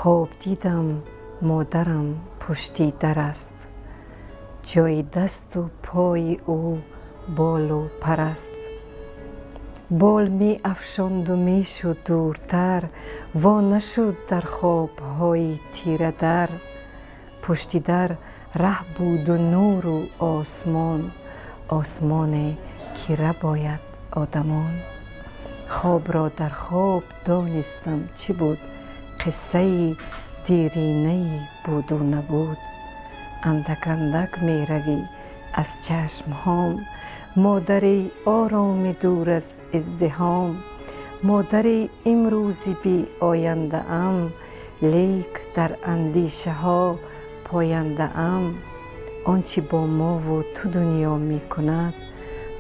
Хоб дидам модарам пушти дар аст, ҷои дасту пои ӯ болу пар аст. Бол меафшонду мешуд дуртар, во нашуд дар хобҳои тирадар. Пушти дар раҳ буду нуру осмон, осмоне ки рабояд одамон. Хобро дар хоб донистам чӣ буд, қиссаи диринае буду набуд. Андак андак меравӣ аз чашмҳом, модари ороми дур аз издиҳом. Модари имрӯзи биояндаам, лек дар андешаҳо пояндаам. Он чӣ бо мову ту дунё мекунад,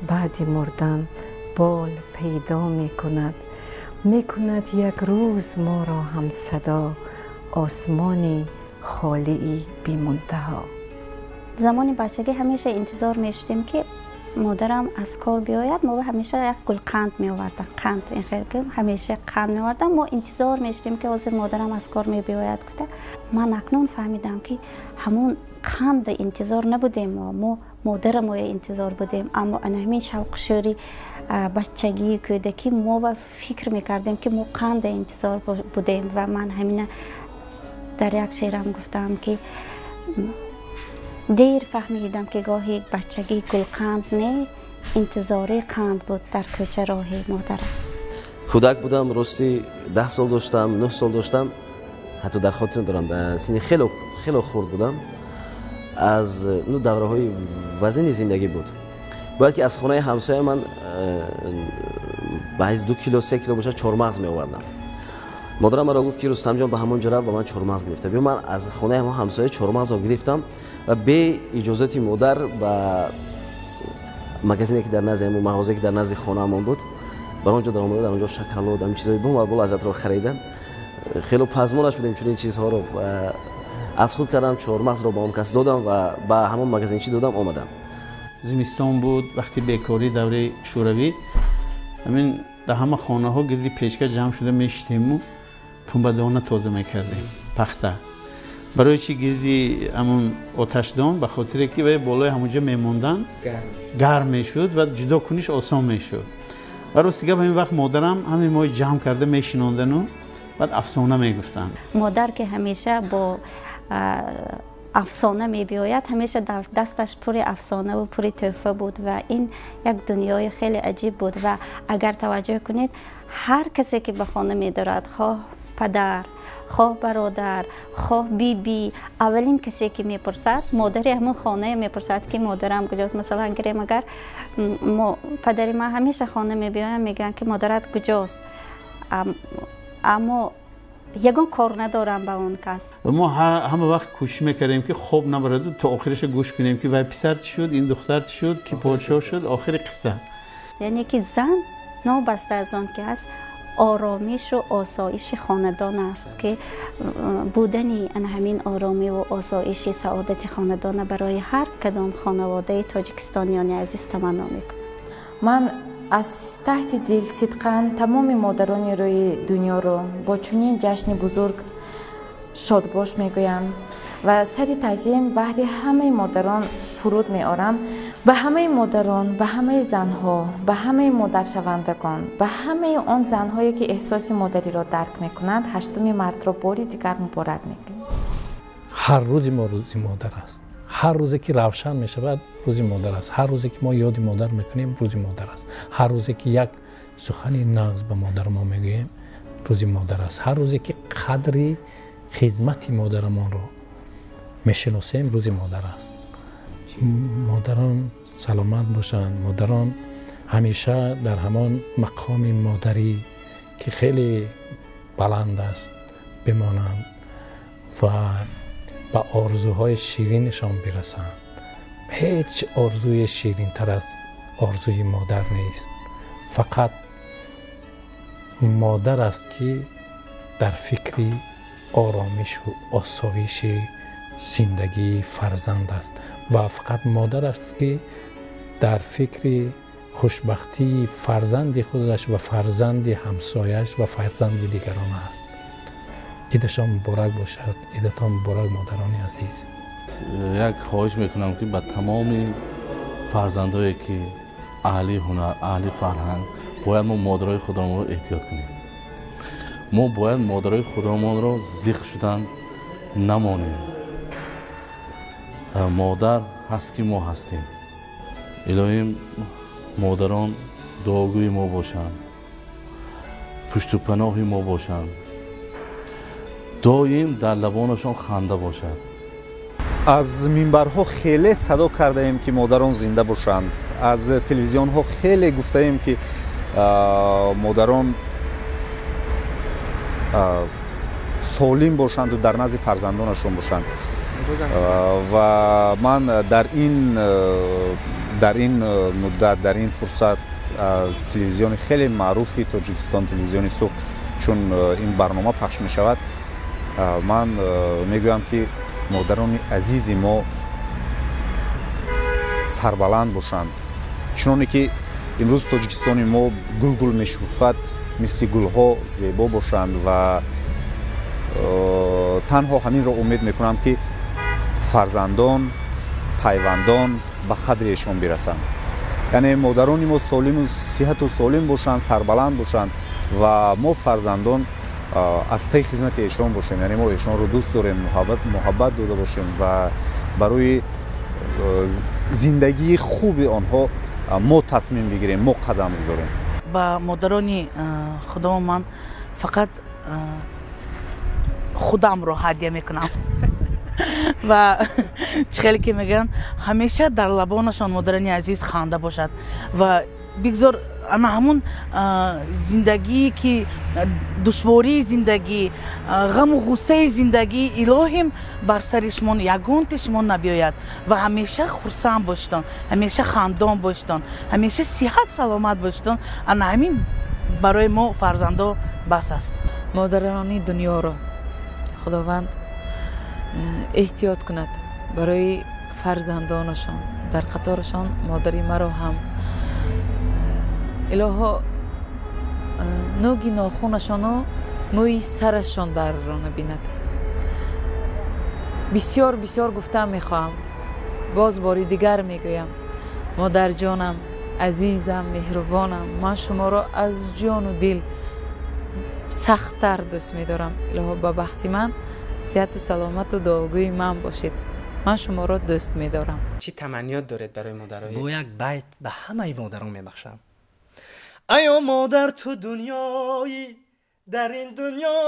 баъди мурдан бол пайдо мекунад. Мекунад як рӯз моро ҳамсадо, осмони холии бемунтаҳо. Замони бачагӣ ҳамеша интизор мешудем, ки модарам аз кор биёяд. Мо ҳамеша як гулқанд меовардам, қанд ҳамеша қанд меовардам. Мо интизор мешудем, ки ҳозир модарам аз кор мебиёяд гуфта. Ман акнун фаҳмидам, ки ҳамон қанда интизор набудем, мо модарамоя интизор будем. Аммо ана ҳамин шавқу шӯри бачагии кӯдакӣ мо фикр мекардем, ки мо қанда интизор будем. Ва ман ҳамина дар як шеърам гуфтаам, ки дер фаҳмидам, ки гоҳи бачагӣ гулқанд не, интизори қанд буд дар кӯча роҳи модарам. Кӯдак будам, рости 10 сол доштам, 9 сол доштам, ҳатто дар хотир дорам, синни хело хело хурд будам. Аз ну давраҳои вазини зиндагӣ буд. Бояд ки аз хонаи ҳамсоя ман ба ҳайси 2 кило, 3 кило бошад, чормағз меовардам. Модарам маро гуфт, ки Рустамҷон, ба ҳамон ҷо рафт, ба ман чормағз гирифта биё. Ман аз хонаи ҳамон ҳамсоя чормағзро гирифтам ва бе иҷозати модар ба магазине, ки дар назди ҳамон мағозе, ки дар назди хонаамон буд, бар он ҷо даромада, дар он ҷо шоколад, ҳамин чизҳои бо лаззатро харида, хело пазмонаш будем. Чунин чизҳоро аз худ кардам, чормағзро ба он кас додам ва ба ҳамон магазинчӣ додам, омадам. Зимистон буд, вақти бекорӣ, давраи Шӯравӣ. Ҳамин дар ҳама хонаҳо гирди печка ҷамъ шуда мешитему пунбадона тоза мекардем, пахта. Барои чи гирди ҳамун оташдон? Ба хотире ки вай болои ҳамунҷо мемондан, гарм мешуд ва ҷудо куниш осон мешуд. Ва рости гап, ҳамин вақт модарам ҳамин мои ҷамъ карда мешинондану баъд афсона мегуфтанд. Модар ки ҳамеша бо афсона мебиёяд, ҳамеша дасташ пури афсонаву пури тӯҳфа буд ва ин як дунёи хеле аҷиб буд. Ва агар таваҷҷӯҳ кунед, ҳар касе ки ба хона медорад, хоҳ падар, хоҳ бародар, хоҳ биби, аввалин касе ки мепурсад, модари ҳамон хонае мепурсад, ки модарам куҷост. Масалан гирем, агар падари ман ҳамеша хона мебиёянд, мегӯянд, ки модарат куҷост, аммо ягон кор надорам ба он кас. Мо ҳама вақт кӯшиш мекардем, ки хоб набараду то охириша гӯш кунем, ки вай писар чӣ шуд, ин духтар чӣ шуд, ки подшоҳ шуд, охири қисса. Яъне ки зан, новобаста аз он ки аст, оромишу осоиши хонадон аст, ки будани ана ҳамин оромиву осоиши саодати хонадона барои ҳар кадом хонаводаи тоҷикистониёни азиз таманно мекунам. Ман аз таҳти дил сидқан тамоми модарони рӯи дунёро бо чунин ҷашни бузург шодбош мегӯям ва сари таъзим баҳри ҳамаи модарон фуруд меорам. Ба ҳамаи модарон, ба ҳамаи занҳо, ба ҳамаи модаршавандагон, ба ҳамаи он занҳое, ки эҳсоси модариро дарк мекунанд, 8-уми мартро бори дигар муборак мекунем. Ҳар рӯзи мо рӯзи модар аст. Ҳар рӯзе ки равшан мешавад, рӯзи модар аст. Ҳар рӯзе ки мо ёди модар мекунем, рӯзи модар аст. Ҳар рӯзе ки як сухани нағз ба модари мо мегӯем, рӯзи модар аст. Ҳар рӯзе ки қадри хизмати модарамонро мешиносем, рӯзи модар аст. Модарон саломат бошанд. Модарон ҳамеша дар ҳамон мақоми модарӣ, ки хеле баланд аст, бимонанд ва ба орзуҳои ширинашон бирасанд. Ҳеҷ орзуи ширинтар аз орзуи модар нест. Фақат модар аст, ки дар фикри оромишу осоиши зиндагии фарзанд аст, ва фақат модар аст, ки дар фикри хушбахтии фарзанди худаш ва фарзанди ҳамсояш ва фарзанди дигарон аст. Идашон муборак бошад. Идатон муборак, модарони азиз. Як хоҳиш мекунам, ки ба тамоми фарзандое, ки аҳли ҳунар, аҳли фарҳанг, бояд мо модарои худамонро эҳтиёт кунем. Мо бояд модарои худамонро зиқ шудан намонем. Модар ҳаст, ки мо ҳастем. Илоҳим, модарон дуогӯи мо бошанд, пушту паноҳи мо бошанд, доим дар лабонашон ханда бошад. Аз минбарҳо хеле садо кардаем, ки модарон зинда бошанд. Аз телевизионҳо хеле гуфтаем, ки модарон солим бошанду дар назди фарзандонашон бошанд. Ва ман дар ин муддат, дар ин фурсат аз телевизиони хеле маъруфи Тоҷикистон, телевизиони Суғд, чун ин барнома пахш мешавад, ман мегӯям, ки модарони азизи мо сарбаланд бошанд. Чуноне ки имрӯз Тоҷикистони мо гулгул мешукуфад, мисли гулҳо зебо бошанд. Ва танҳо ҳаминро умед мекунам, ки фарзандон, пайвандон ба қадри эшон бирасанд. Яъне модарони мо солиму сиҳату солим бошанд, сарбаланд бошанд ва мо фарзандон аз паи хизмати эшон бошем. Яъне мо эшонро дӯст дорем, муҳаббат дода бошем ва барои зиндагии хуби онҳо мо тасмим бигирем, мо қадам гузорем. Ба модарони худо ман фақат худамро ҳадя мекунам. Ва чӣ хеле ки мегӯянд, ҳамеша дар лабонашон, модарони азиз, ханда бошад ва бигзор ана ҳамун зиндагие ки душвории зиндагӣ, ғаму ғуссаи зиндагӣ, илоҳим, бар сари шумо ягонти шумо набиёяд ва ҳамеша хурсанд бошедон, ҳамеша хандон бошедон, ҳамеша сиҳат саломат бошедон. Ана ҳамин барои мо фарзандо бас аст. Модарони дунёро Худованд эҳтиёт кунад барои фарзандонашон, дар қаторашон модари маро ҳам. Илоҳо, нӯги нохунашону мӯи сарашон дарро набинад. Бисёр бисёр гуфтам мехоҳам, боз бори дигар мегӯям: модарҷонам, азизам, меҳрубонам, ман шуморо аз ҷону дил сахттар дӯст медорам. Илоҳо, ба бахти ман сиҳату саломату дуогӯи ман бошед. Ман шуморо дӯст медорам. Чӣ таманниёт доред барои модарои? Бо як байт ба ҳамаи модарон мебахшам. Аё модар, ту дунёӣ, дар ин дунё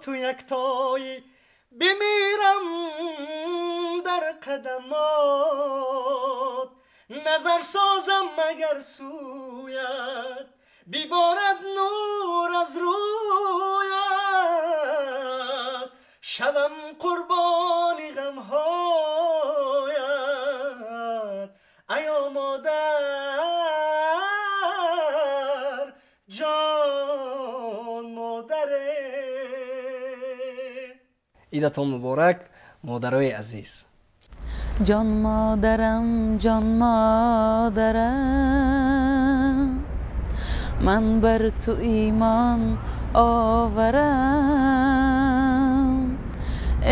ту яктоӣ. Бимирам дар қадамот, назар созам магар сӯят, биборад нур аз рӯят, шавам қурбони ғамҳоят. Аё модар, ҷон модаре. Идатон муборак, модарои азиз. Ҷон модарам, ҷон модарам, ман бар ту имон оварам.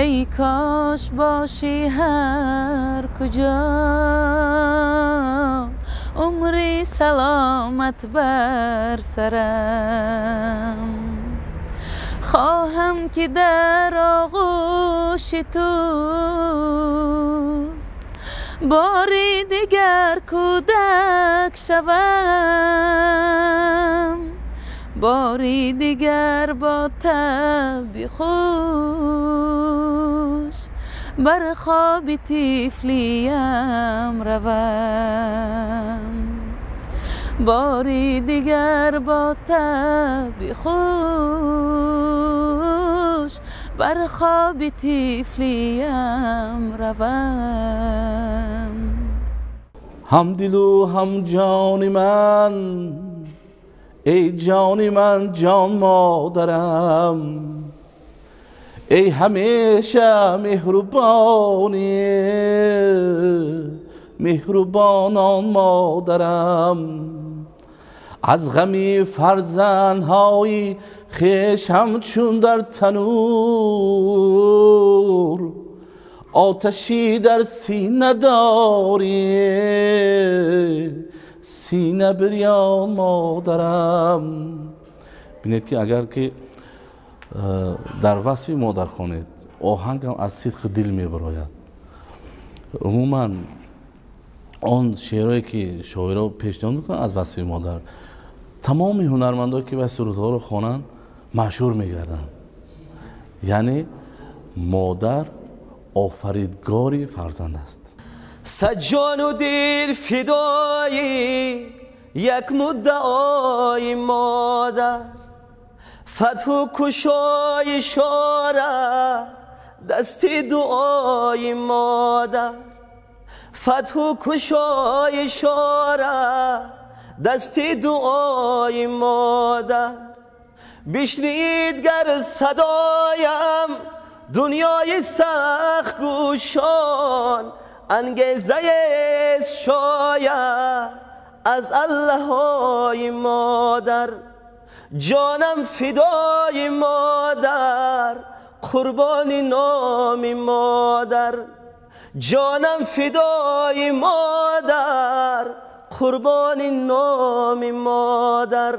Эй кош бошӣ ҳар куҷо, умри саломат бар сарам. Хоҳам ки дар оғӯши ту бори дигар кӯдак шавам, бори дигар бо табъи хуш бар хоби тифлиям равам, бори дигар бо табъи хуш бар хоби тифлиям равам. Ҳам дилу ҳам ҷони ман, эй ҷони ман, ҷон модарам, эй ҳамеша меҳрубонӣ, меҳрубонон модарам, аз ғами фарзандҳои хеш ҳамчун дар танур оташи дар сина дорӣ, сина бирён модарам. Бинед ки агар ки дар васфи модар хонед, оҳангам аз сидқи дил мебарояд. Умуман он шеърое ки шоиро пешниҳод мекунанд аз васфи модар, тамоми ҳунармандое ки вай сурудҳоро хонанд машҳур мегарданд. Яъне модар офаридгори фарзанд аст. Саҷону дил фидои як муддаои модар, фатҳу кушои шорад дасти дуои модар, фатҳу кушои шорад дасти дуои модар. Бишнид гар садоям дунёи сахт гӯшон, ангезаест шояд аз аллаҳои модар. Ҷонам фидои модар, қурбони номи модар, ҷонам фидои модар, қурбони номи модар.